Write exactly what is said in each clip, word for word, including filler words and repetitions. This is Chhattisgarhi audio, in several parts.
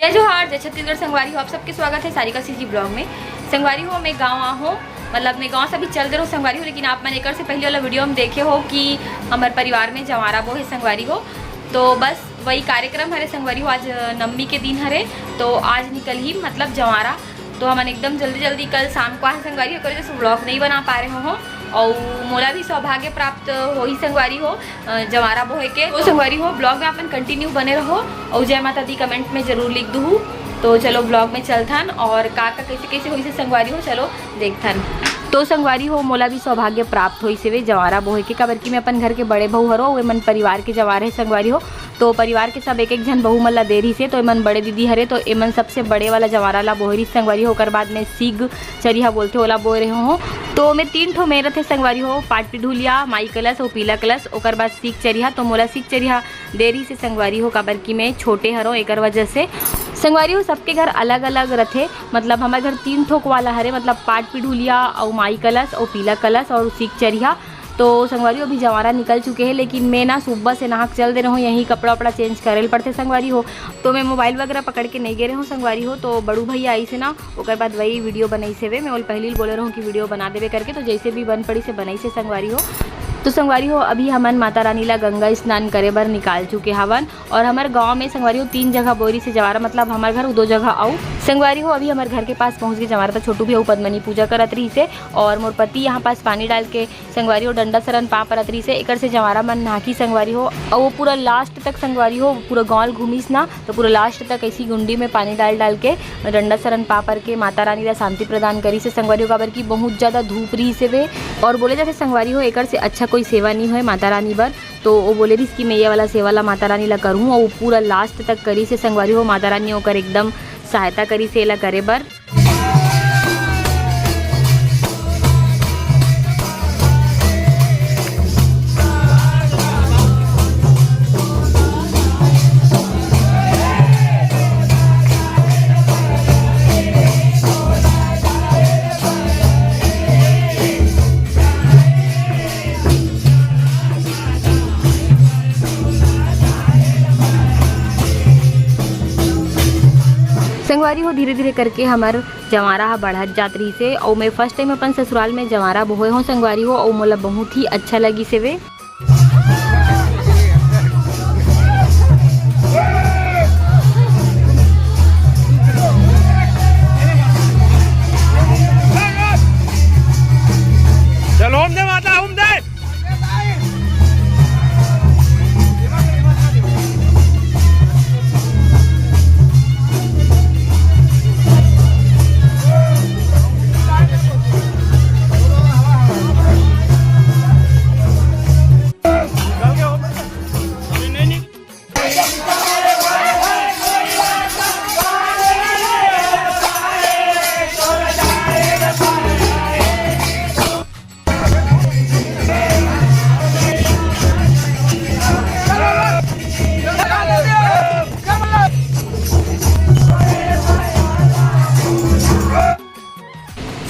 जय जोहार, जय छत्तीसगढ़ संगवारी हो, आप सबके स्वागत है सारिका सीजी ब्लॉग में। संगवारी हो, मैं गाँव आ हो, मतलब मैं गाँव से अभी चल दे रहो संगवारी हो, लेकिन आप मन एकर से पहले वाला वीडियो में देखे हो कि हमर परिवार में जवारा बोहे संगवारी हो। तो बस वही कार्यक्रम हरे संगवारी हो, आज नवमी के दिन हरे, तो आज निकल ही मतलब जवारा। तो हमन एकदम जल्दी जल्दी कल शाम को आए संगवारी हो, ओकर वजह से ब्लॉग नहीं बना पा रहे हो। और मोला भी सौभाग्य प्राप्त होही संगवारी हो, अ, जवारा बोहे के। तो संगवारी हो, ब्लॉग में अपन कंटिन्यू बने रहो और जय माता दी कमेंट में जरूर लिख दूहू। तो चलो ब्लॉग में चलथन और का का कैसे कैसे होइसे संगवारी हो, चलो देखथन। तो संगवारी हो, मोला भी सौभाग्य प्राप्त होइसे वे जवारा बोहे के, काबर कि मैं अपन घर के बड़े बहू हरो, वे मन परिवार के जवार है संगवारी हो। तो परिवार के सब एक एक झन बहू मन ला दे रहिसे, तो एमन बड़े दीदी हरे, तो एमन सबसे बड़े वाला जवारा ला बोहे रहिस संगवारी हो। ओकर बाद में सीग चरिहा बोलथे, ओला बोए रहे हो। तो मैं तीन ठो में रथे संगवारी हो, पाट पिढुलिया, माई कलश और पीला कलश, ओकर बाद सीग चरिहा। तो मोला सीग चरिहा दे रहिसे संगवारी हो, काबर कि मैं छोटे हरो, एकर वजह से संगवारी हो सबके घर अलग अलग रथे। मतलब हमर घर तीन ठोक वाला हरे, मतलब पाट पिढुलिया और माई कलश और पीला कलश और सीग चरिहा। तो संगवारी हो, अभी जवारा निकल चुके हैं, लेकिन मैं ना सुबह से नहा के चल दे रहे हूँ, यहीं कपड़ा वपड़ा चेंज करे ल पड़थे संगवारी हो। तो मैं मोबाइल वगैरह पकड़ के नहीं गे रहे हूँ संगवारी हो। तो बड़ू भैया आई से ना, ओकर बाद वही वीडियो बनाई से वे। मैं ओला पहली बोले रहूँ कि वीडियो बना देवे करके, तो जैसे भी बन पड़ी से बनाई से संगवारी हो। तो संगवारी हो, अभी हमन माता रानी ला गंगा स्नान करे बर निकाल चुके हवन। और हमर गांव में संगवारी हो तीन जगह बोरी से जवारा, मतलब हमर घर दो जगह आऊ। संगवारी हो, अभी हमर घर के पास पहुंच के जवारा था, छोटू भी अऊ पद्मनी पूजा करत रहिसे और मोर पति यहाँ पास पानी डाल के संगवारी हो डंडा सरन पाँव परत रहिसे। एकर से जवारा मन नहाकी संगवारी हो, अऊ वो पूरा लास्ट तक संगवारी हो पूरा गांव घूमिस ना, तो पूरा लास्ट तक ऐसी गुंडी में पानी डाल डाल के डंडा सरन पाँव पर के माता रानी ला शांति प्रदान करिसे संगवारी हो, काबर कि बहुत ज्यादा धूप रहिसे वे। और बोले जाथे संगवारी हो, एकर से अच्छा कोई सेवा नहीं होय माता रानी बर। तो वो बोले रहिस कि मैं ये वाला सेवा ला माता रानी ला करूँ, और वो पूरा लास्ट तक करिसे संगवारी हो। माता रानी ओकर एकदम सहायता करिसे एला करे बर। संगवारी हो, धीरे-धीरे करके हमर जंवारा ह बढ़त जात रहिसे, अउ मैं first time अपन ससुराल में जंवारा बोहे हों संगवारी हो, अउ मोला बहुत ही अच्छा लगिस हेवे। चलो, हम दे माता, हम दे।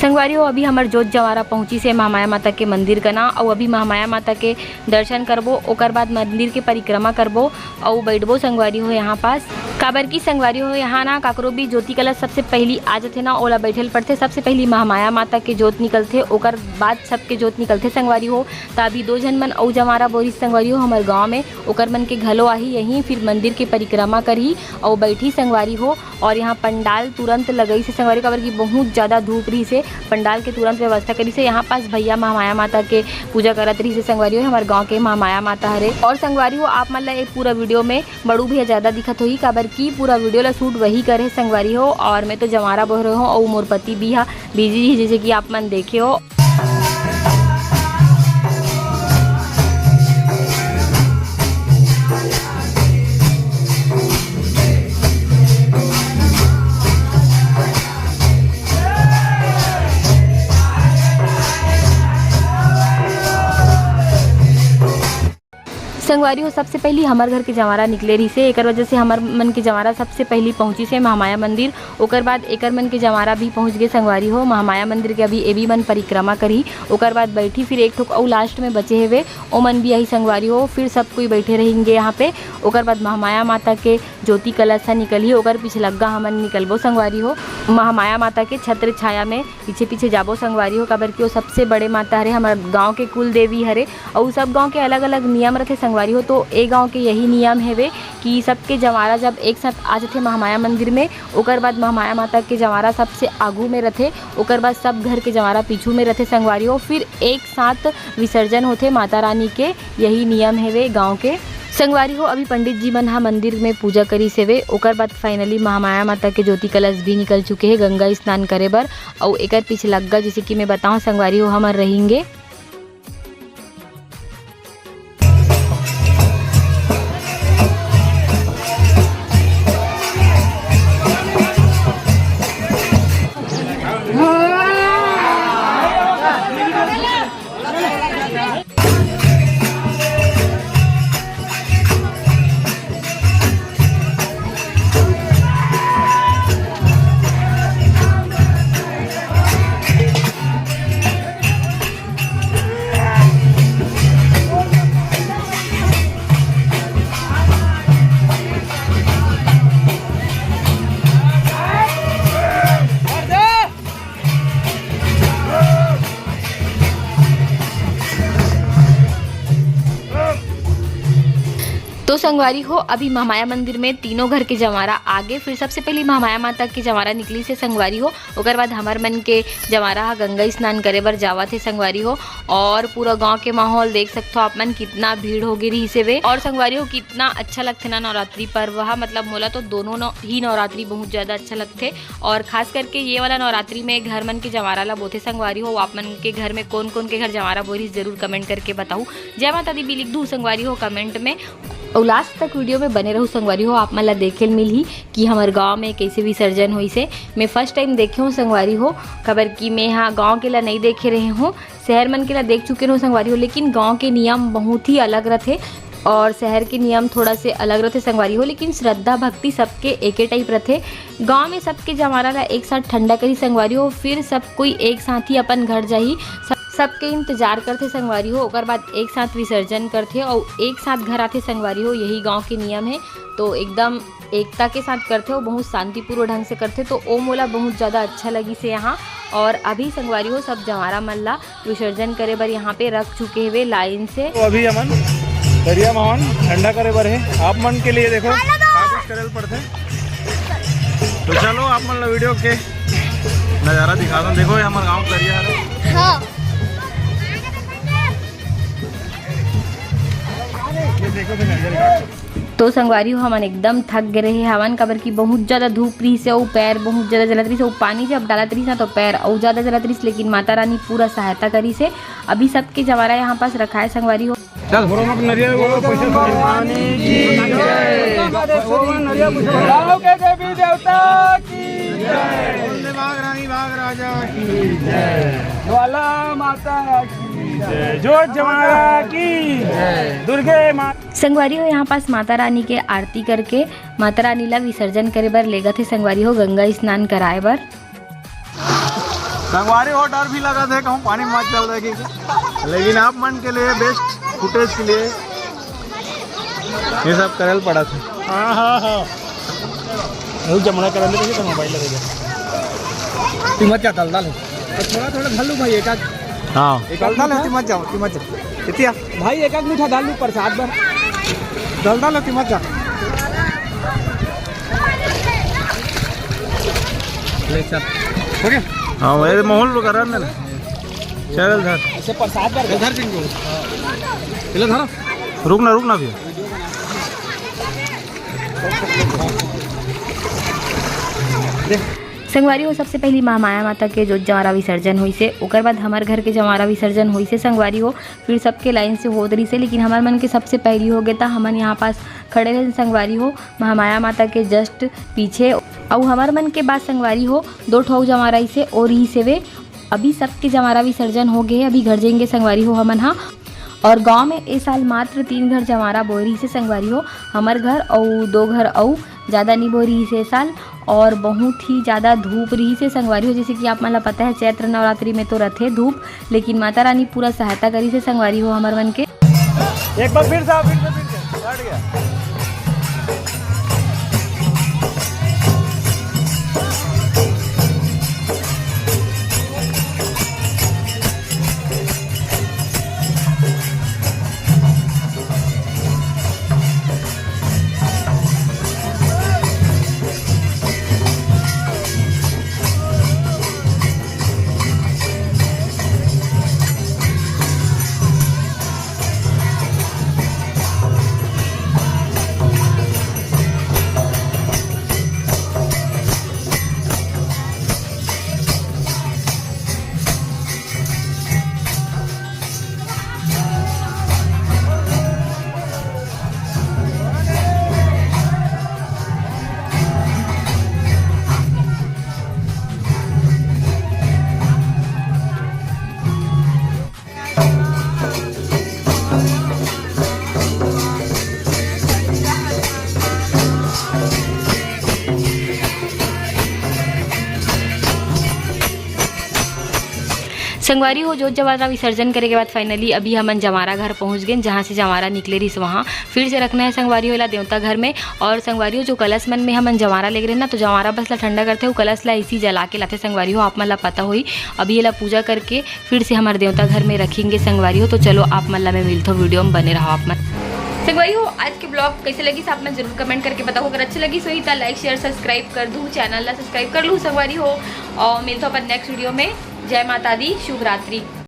संगवारी हो, अभी हमर जोत जंवारा पहुंचिस हे महामाया माता के मंदिर कना, अउ अभी महामाया माता के दर्शन करबो, ओकर बाद मंदिर के परिक्रमा करबो, अउ बैठबो संगवारी हो यहाँ पास। काबर कि संगवारी हो यहाँ ना काकरो भी ज्योति कलश सबसे पहली आ जथे ना, ओला बैठे ल पड़थे। सबसे पहली महामाया माता के जोत निकलथे, ओकर बाद सबके जोत निकलथे संगवारी हो। त अभी दो झन मन अउ जंवारा बोरिस संगवारी हो हमर गाँव में, ओकर मन के घलो आही यहीं, फिर मंदिर के परिक्रमा करही अउ बैठी संगवारी हो। और यहाँ पंडाल तुरंत लगइस हे संगवारी हो, काबर कि बहुत ज्यादा धूप रहिस हे, पंडाल के तुरंत व्यवस्था करिस हे। यहाँ पास भैया महामाया माता के पूजा करत रहिस हे संगवारी हो, हमर गाँव के महामाया माता हरे। और संगवारी हो, आप मन ला ये पूरा वीडियो में बड़ू भैया ज्यादा दिखत होही, काबर कि पूरा वीडियो ला शूट वही करे हे संगवारी हो। और मैं तो जंवारा बोह रहे हो अउ मोर पति भी हा बिजी ही, जैसे कि आप मन देखे हो। संगवारी हो, सबसे पहली हमर घर के जंवारा निकले रहिसे, एकर वजह से हमर मन के जंवारा सबसे पहली पहुँचिस हे महामाया मंदिर। ओकर बाद एकर मन के जंवारा भी पहुँच गे संगवारी हो महामाया मंदिर के। अभी ए भी मन परिक्रमा करही, ओकर बाद बैठी फिर एक ठोक अउ last में बचे हेवे, ओमन भी आही संगवारी हो। फिर सब कोई बैठे रहेंगे यहाँ पे। ओकर बाद महामाया माता के ज्योति कलश ह निकलही, ओकर पिछलग्गा हमन निकलबो संगवारी हो। महामाया माता के छत्र छाया में पीछे पीछे जाबो संगवारी हो, काबर कि वो सबसे बड़े माता हरे, हमर गांव के कुल देवी हरे। अउ सब गांव के अलग अलग नियम रथे संगवारी हो। तो ए गांव के यही नियम हेवे कि सबके जंवारा जब एक साथ आ जथे महामाया मंदिर में, ओकर बाद महामाया माता के जंवारा सबसे आगू में रथे, ओकर बाद सब घर के जंवारा पीछू में रथे संगवारी हो। फिर एक साथ विसर्जन होथे माता रानी के, यही नियम हेवे गांव के। संगवारी हो, अभी पंडित जी मन हा मंदिर में पूजा करिस हेवे, ओकर बाद finally महामाया माता के ज्योति कलश भी निकल चुके हे गंगा स्नान करे बर। अउ एकर पिछलग्गा, जैसे कि मैं बताऊं संगवारी हो, हमर रहेंगे। तो संगवारी हो, अभी महामाया मंदिर में तीनों घर के जंवारा आगे। फिर सबसे पहली महामाया माता के जंवारा निकलिस हे संगवारी हो, ओकर बाद हमर मन के जंवारा ह गंगा स्नान करे बर जावत हे संगवारी हो। और पूरा गांव के माहौल देख सकथो आप मन, कितना भीड़ हो गे रहिस हेवे। और संगवारी हो, कितना अच्छा लगथे ना नवरात्रि पर्व ह, मतलब मोला तो दोनों नौ, ही नवरात्रि बहुत ज्यादा अच्छा लगथे। और खास करके ये वाला नवरात्रि में घर मन के जंवारा ला बोथे संगवारी हो। आप मन के घर में कौन कौन के घर जंवारा बोरिस, जरूर comment करके बताऊ। जय माता दी भी लिख दू संगवारी हो comment में। अउ last तक video में बने रहू संगवारी हो, आप मन ला देखे ल मिलही कि हमर गांव में कैसे विसर्जन होइस हे। मैं first time देखे हूँ संगवारी हो, काबर कि मैं हा गांव के ला नहीं देखे रहे हूँ, शहर मन के ला देख चुके रहूँ संगवारी हो, लेकिन गांव के नियम बहुत ही अलग रथे और शहर के नियम थोड़ा से अलग रथे संगवारी हो, लेकिन श्रद्धा भक्ति सबके एके type रथे। गांव में सबके जंवारा ला एक साथ ठंडा करी संगवारी हो, फिर सब कोई एक साथ ही अपन घर जाही। सब, सबके इंतजार करथे संगवारी हो, ओकर बाद एक साथ विसर्जन करथे और एक साथ घर आथे संगवारी हो, यही गांव के नियम है। तो एकदम एकता के साथ करथे और बहुत शांतिपूर्वक ढंग से करथे, तो ओ मोला बहुत ज़्यादा अच्छा लगिस हे यहाँ। और अभी संगवारी हो, सब जंवारा मन ला विसर्जन करे बर यहाँ पे रख चुके हवे line से। तो अभी हमन तरिया म हवन ठंडा करे बर हे। आप मन के लिए देखो, का कुछ करे ल पड़थे। तो चलो, आप मन ला video के नज़ारा दिखा दो। देखो, ये हमर गांव तरिया है। हाँ। ये देखो, फिर नज़ारा। तो संगवारी हो, हमन एकदम थक गे रहे हवन, काबर कि बहुत ज़्यादा धूप रहिस हे, अउ पैर बहुत ज़्यादा जलत रहिस हे, अउ पानी जब डालत रहिस ना, तो पैर अउ ज़्यादा जलत रहिस, लेकिन माता रानी पूरा सहायता करिस हे। अभी सबके जंवारा यहाँ पास रखाए संगवारी हो। चल। बोलो मत नरिया, बोलो पैसा। भवानी की जय। गाँव के देवी देवता की जय। वंदे मातरम, रानी बाघ राजा की जय। ज्वाला माता की जय। जोत जंवारा की जय। दुर्गे माँ। संगवारी हो, यहाँ पास माता रानी के आरती करके माता रानी ला विसर्जन करे बर लेगत हे संगवारी हो, गंगा स्नान कराए बर। संगवारी हो, डर भी लगत हे, कहूँ पानी मत चल रही, लेकिन आप मन के लिए best footage के लिए ये सब करे ल पड़त हे। हाँ, हाँ, हाँ। वो जमना करने के लिए तो mobile लगेगा। तू मत जा, दलदल है। तो थोड़ा, थोड़ा धर लो भाई, एक आध। हाँ। एक आध दलदल है, मुट्ठा। तू मत जाओ, तू मत जाओ। कितिया? भाई, एक आध मुट्ठा डाल लो प्रसाद बर। दलदल है, तू मत जा। ले चल। हो गया? हाँ, ये माहौल तो करा ना। चल, धर। इसे प्रसाद बर। इधर जिनको। इधर धरो। रुक ना, रुक ना भैया। संगवारी हो, सबसे पहली महामाया माता के जोत जंवारा विसर्जन होइसे, ओकर बाद हमर घर के जंवारा विसर्जन होइसे संगवारी हो। फिर सबके line से होत रहिसे, लेकिन हमर मन के सबसे पहली हो गे, त हमन यहाँ पास खड़े रहे संगवारी हो, महामाया माता के just पीछे। अउ हमर मन के बाद संगवारी हो, दो ठो जंवारा इसे और रहिसे वे। अभी सबके जंवारा विसर्जन हो गए, अभी घर जाएंगे संगवारी हो हमन हा। और गांव में ए साल मात्र तीन घर जंवारा बोए रहिस हे संगवारी हो, हमर घर अउ दो घर अउ, ज्यादा नी बोए रहिस हे ए साल। और बहुत ही ज्यादा धूप रहिस हे संगवारी हो, जैसे कि आप मन ला पता है चैत्र नवरात्रि में तो रथे धूप, लेकिन माता रानी पूरा सहायता करिस हे संगवारी हो हमर मन के। एक बार फिर से आओ, फिर से, फिर से। बैठ गया। संगवारी हो, जोत जंवारा विसर्जन करे के बाद finally अभी हमन जंवारा घर पहुंच गेन, जहां से जंवारा निकले रहिस वहां फिर से रखना है संगवारी हो एला देवता घर में। और संगवारी हो, जो कलश मन में हमन जंवारा लेगे रहे ना, तो जंवारा बस ला ठंडा करथे, वो कलश ला इसी जला के लाथे संगवारी हो, आप मन ला पता होही। अभी एला पूजा करके फिर से हमर देवता घर में रखेंगे संगवारी हो। तो चलो, आप मन ला मैं मिलथो video में, बने रहो आप मन। संगवारी हो, आज के vlog कैसे लगिस आप मन जरूर comment करके बताओ। अगर अच्छे लगिस होही त like share subscribe कर दू, channel ला subscribe कर लू संगवारी हो। और मिलथो अपन next video में। जय माता दी, शुभ रात्रि।